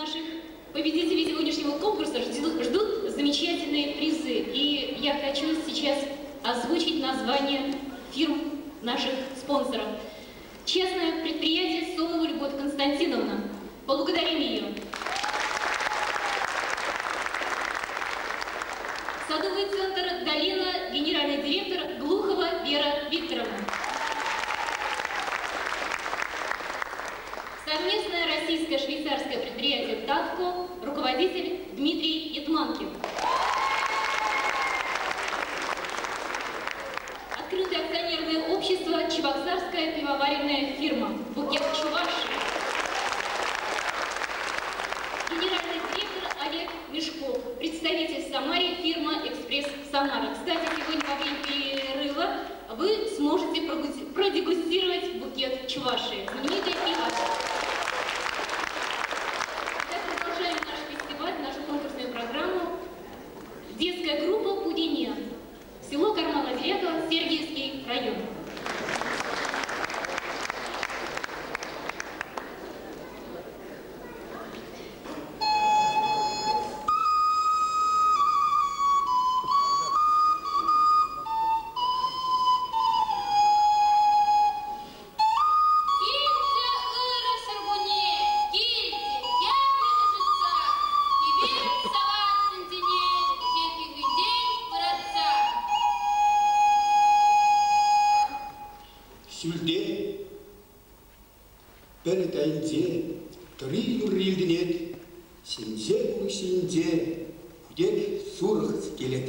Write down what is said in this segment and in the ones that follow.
Наших победителей сегодняшнего конкурса ждут замечательные призы. И я хочу сейчас озвучить название фирм наших спонсоров. Частное предприятие Сомова Любовь Константиновна. Поблагодарим ее. Садовый центр «Долина», генеральный директор Глухова Вера Викторовна. Совместное российско-швейцарское предприятие «Тавко», руководитель Дмитрий Ятманкин. Открытое акционерное общество «Чебоксарская пивоваренная фирма», «Букет Чуваши». Генеральный директор Олег Мешков, представитель в Самаре фирма «Экспресс Самара». Кстати, сегодня во время перерыва вы сможете продегустировать букет Чувашии, знаменитое пиво. Итак, продолжаем наш фестиваль, нашу конкурсную программу. Детская группа «Пудине». Село Кармала-Дьякова, Сергиевский район. Килте ырӑ ҫуркунне, килте яллӑ ӑшӑтса, хӗвел савать тӗнчене хӗлхемӳнтен вӑратса. Ҫӳлте, пӗлӗт айӗнче, тӑри юрри илтӗнет, ҫемҫе курӑк ҫийӗнче путек сурӑх сиккелет.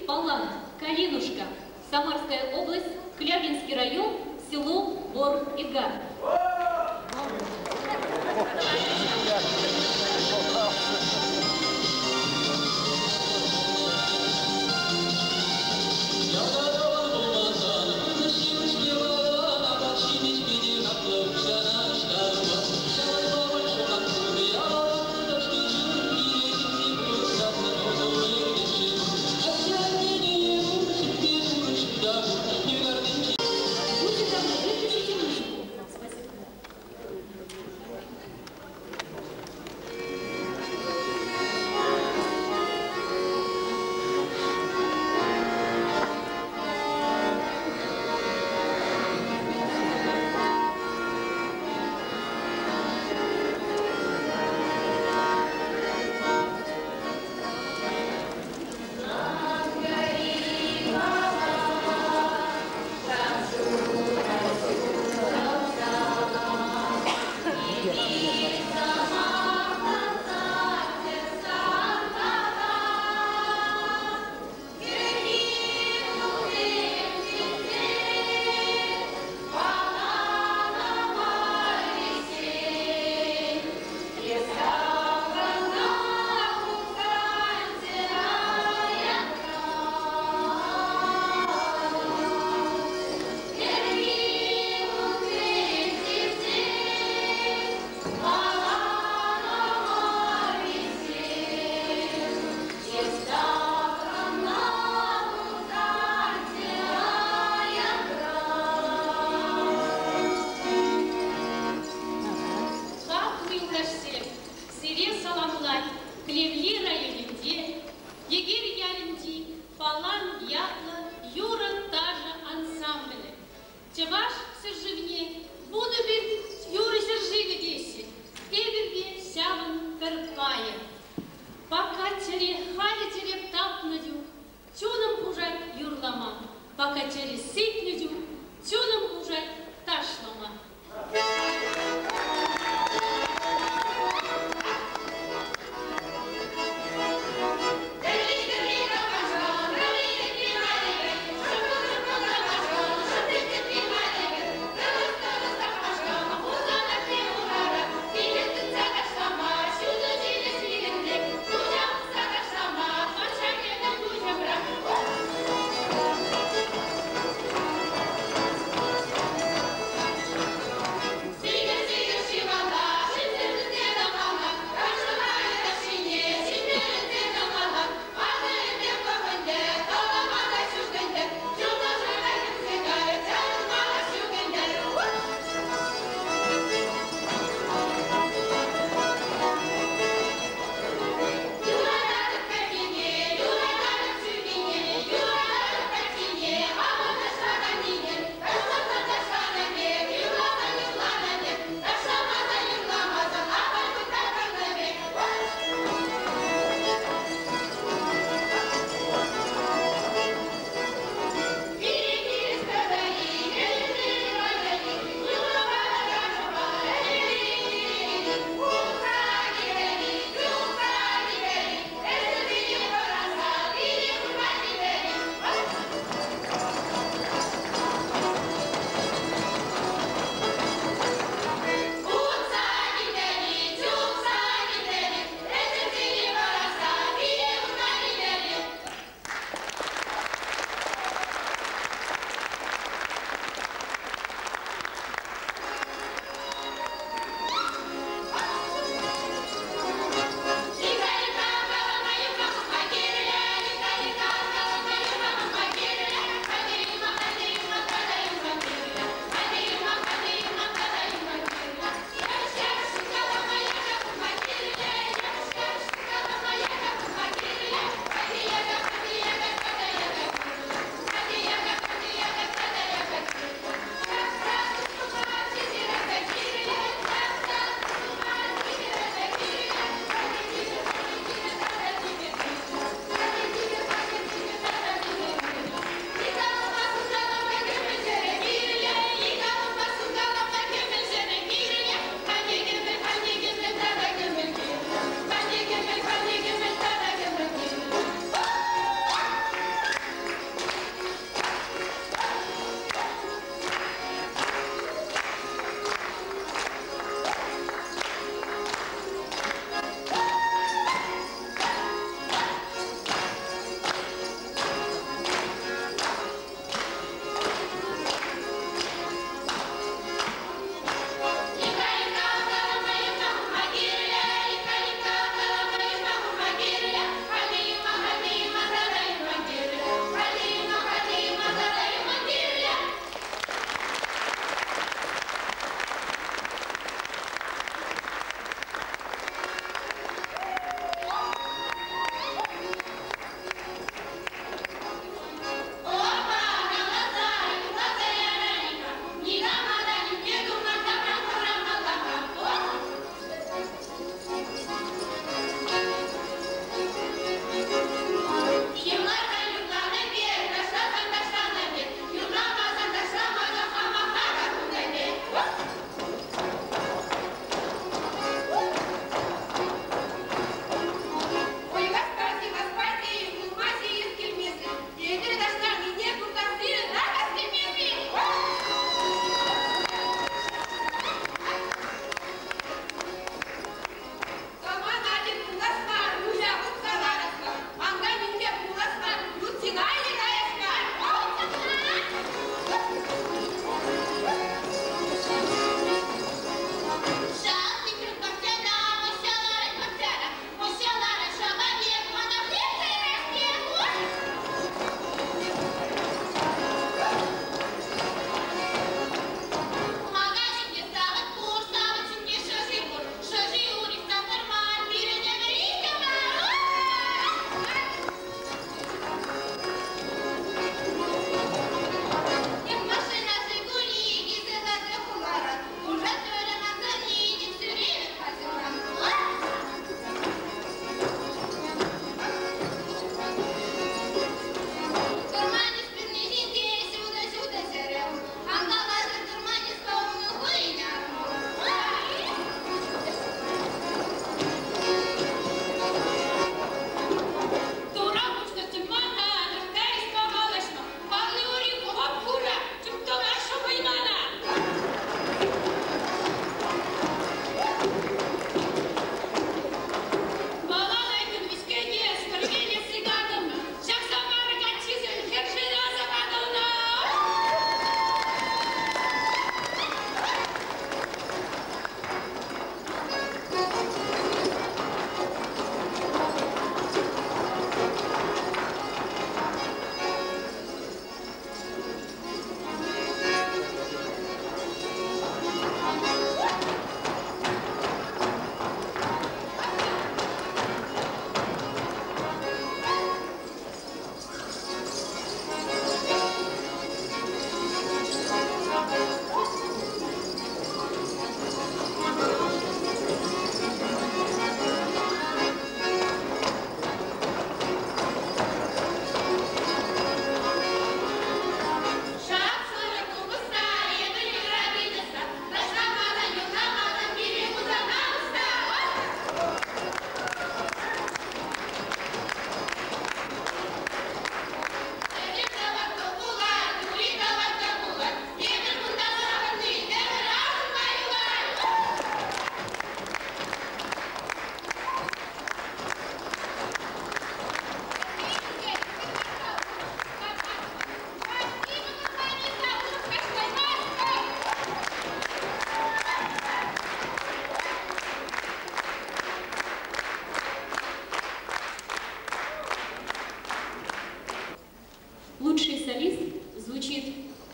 Палан, Калинушка, Самарская область, Клявлинский район, село Бор-Ига. Йӗкел ялӗнчи Палан ятлӑ юрӑ-ташӑ ансамблӗ. Чӑваш ҫӗршывне 11 юрӑ ҫӗршывӗ теҫҫӗ. Эпир те ҫавӑн пӗр пайӗ. Пока чӗре халӗ чӗре тапнӑ чух, чунӑм хушать юрлама. Пока чӗре сикнӗ чух, чунӑм хушать ташлама.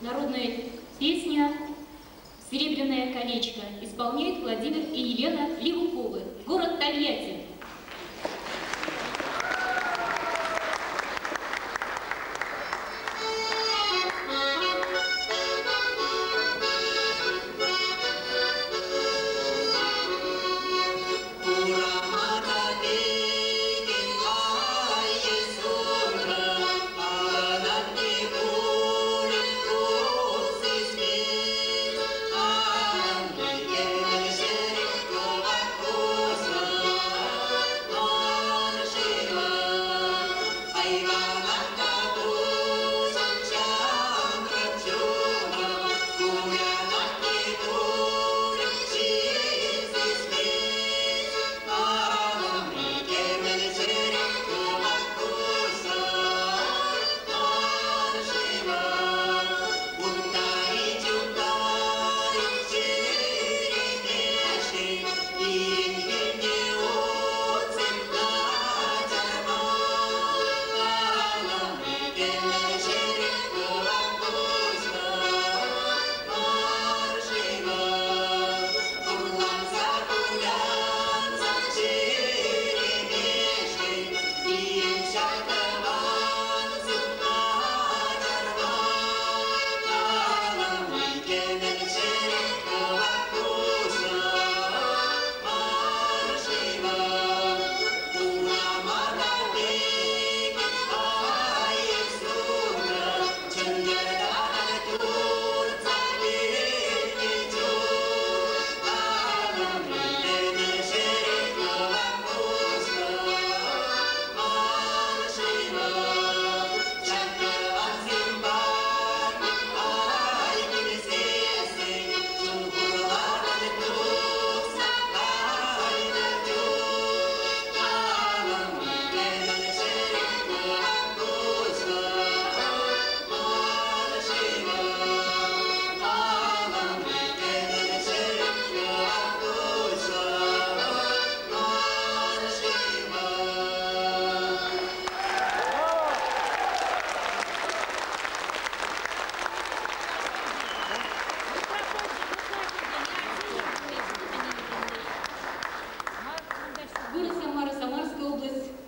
Народная песня «Серебряное колечко» исполняют Владимир и Елена Левуковы, город Тольятти.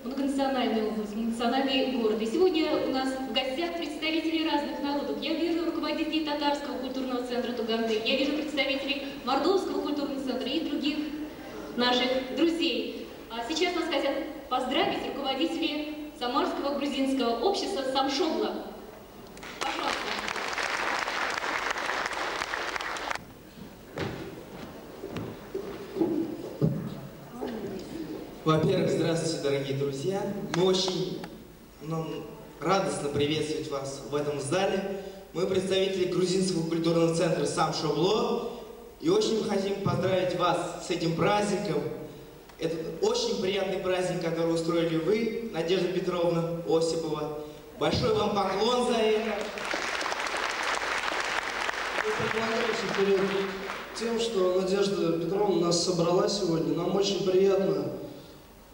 Многонациональный город. И сегодня у нас в гостях представители разных народов. Я вижу руководителей Татарского культурного центра Туганды, я вижу представителей Мордовского культурного центра и других наших друзей. А сейчас нас хотят поздравить руководители Самарского грузинского общества «Самшобла». Пожалуйста. Во-первых, здравствуйте, дорогие друзья. Мы очень нам радостно приветствовать вас в этом зале. Мы представители грузинского культурного центра «Самшобло» и очень хотим поздравить вас с этим праздником. Этот очень приятный праздник, который устроили вы, Надежда Петровна Осипова. Большой вам поклон за это. Мы поклоняемся перед тем, что Надежда Петровна нас собрала сегодня. Нам очень приятно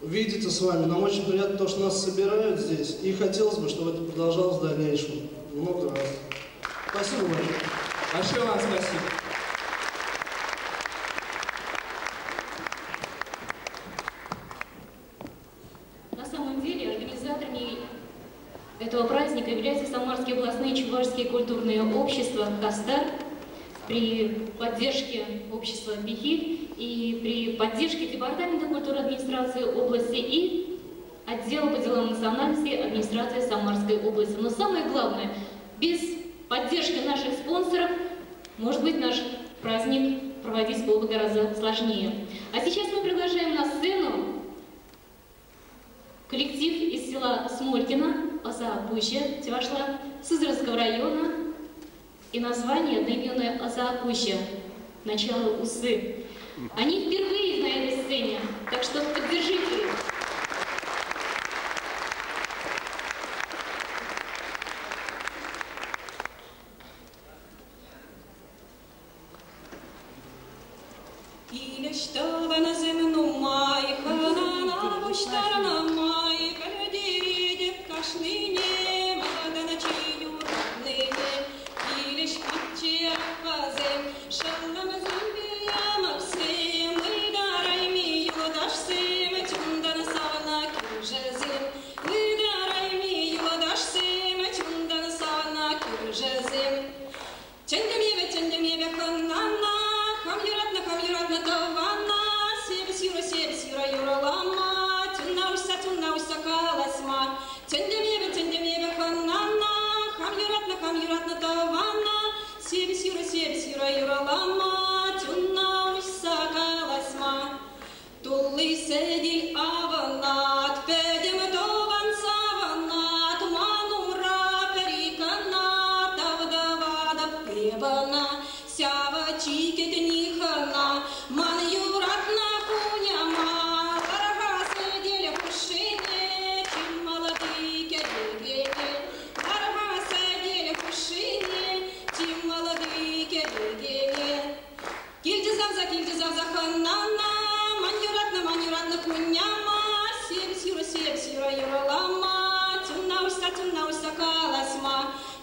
увидеться с вами. Нам очень приятно то, что нас собирают здесь. И хотелось бы, чтобы это продолжалось в дальнейшем. Много раз. Спасибо большое. Большое вам спасибо. На самом деле организаторами этого праздника являются Самарские областные чувашские культурные общества «Кастар» при поддержке общества «Бихиль» и при поддержке Департамента культуры администрации области и отдела по делам национальности администрации Самарской области. Но самое главное, без поддержки наших спонсоров, может быть, наш праздник проводить было бы гораздо сложнее. А сейчас мы приглашаем на сцену коллектив из села Смолькино, Осаапуща, Тивашла, Сызранского района, и название одноименное Осаапуща, начало усы. Они впервые на этой сцене, так что поддержите их. хам юратнӑ тӑвана, Сепӗс юрӑ, сепӗс юрӑ юралама, Чунна уҫса калаҫма. Тулли сӗтел авӑнать, пӗтӗм тӑван савӑнать, Ман умра пӗри кӑна, тав тӑватӑп эп ӑна. Ҫавӑ чикет нихӑна, ман юратнӑ хуняма. Лар-ха сӗтел хушшине, чи малти кӗрекене. Лар-ха сӗтел хушшине, чи малти кӗрекене. Килчӗ савса, килчӗ савса хӑнана, ман юратнӑ, ман юратнӑ хуняма. Сепӗс юрӑ, сепӗс юрӑ юрлама, чунна уҫса, чунна уҫса калаҫма.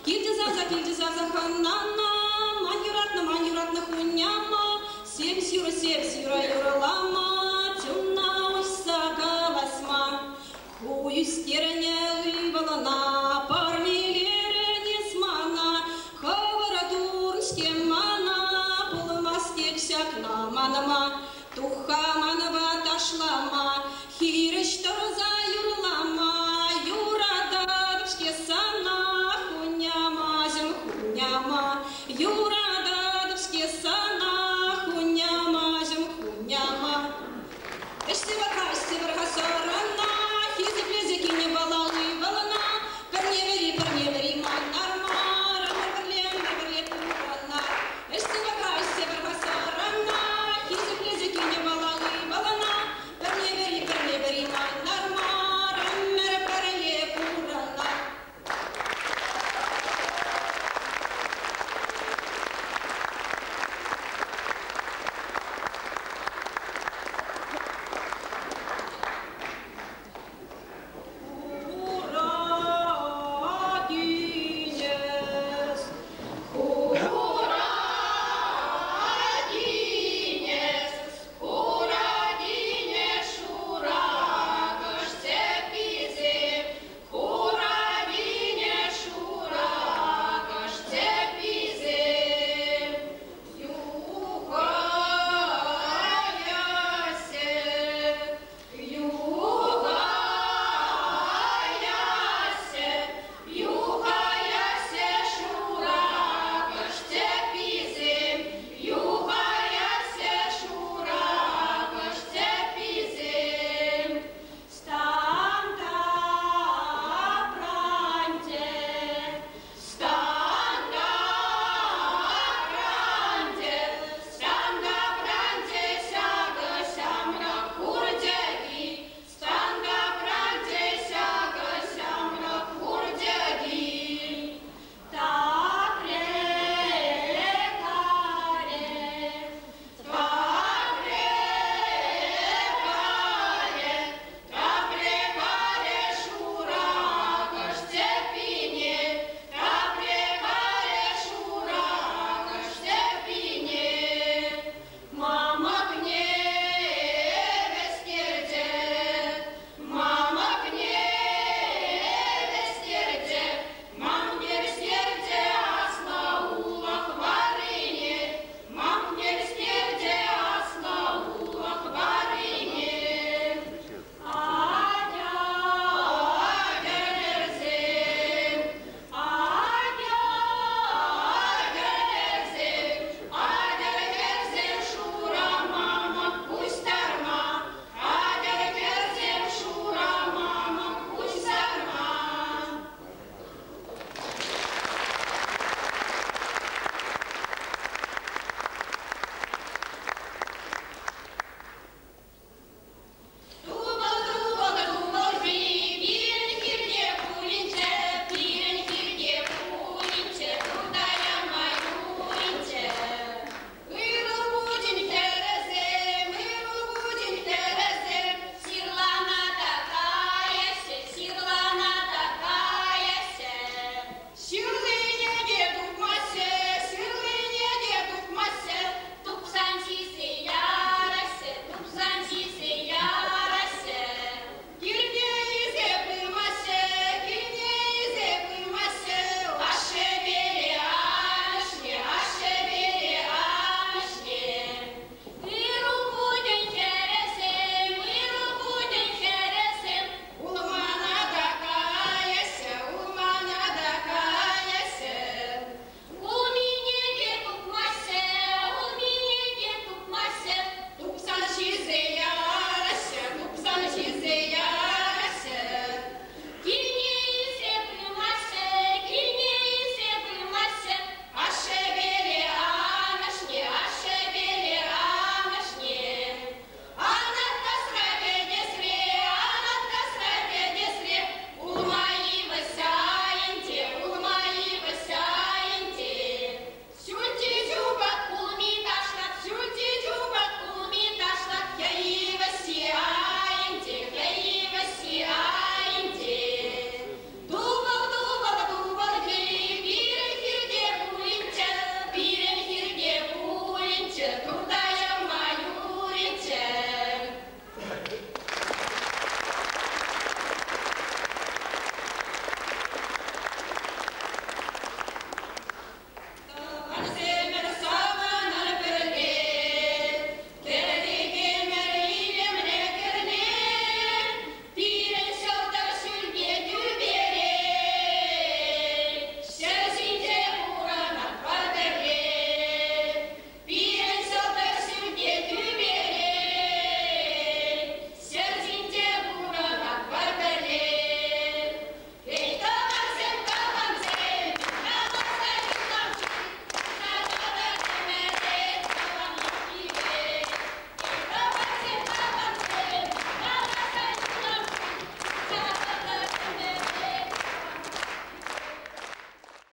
Килчӗ савса, килчӗ савса хӑнана, ман юратнӑ, ман юратнӑ хуняма. Сепӗс юрӑ, сепӗс юрӑ юрлама, чунна уҫса калаҫма. Ху ӳстернӗ ывӑлна, парнелерӗн эс мана, хӑвӑр турӑн-ҫке мана, пулмасть тек ҫакна манма. Тух-ха манпа ташлама, хирӗҫ.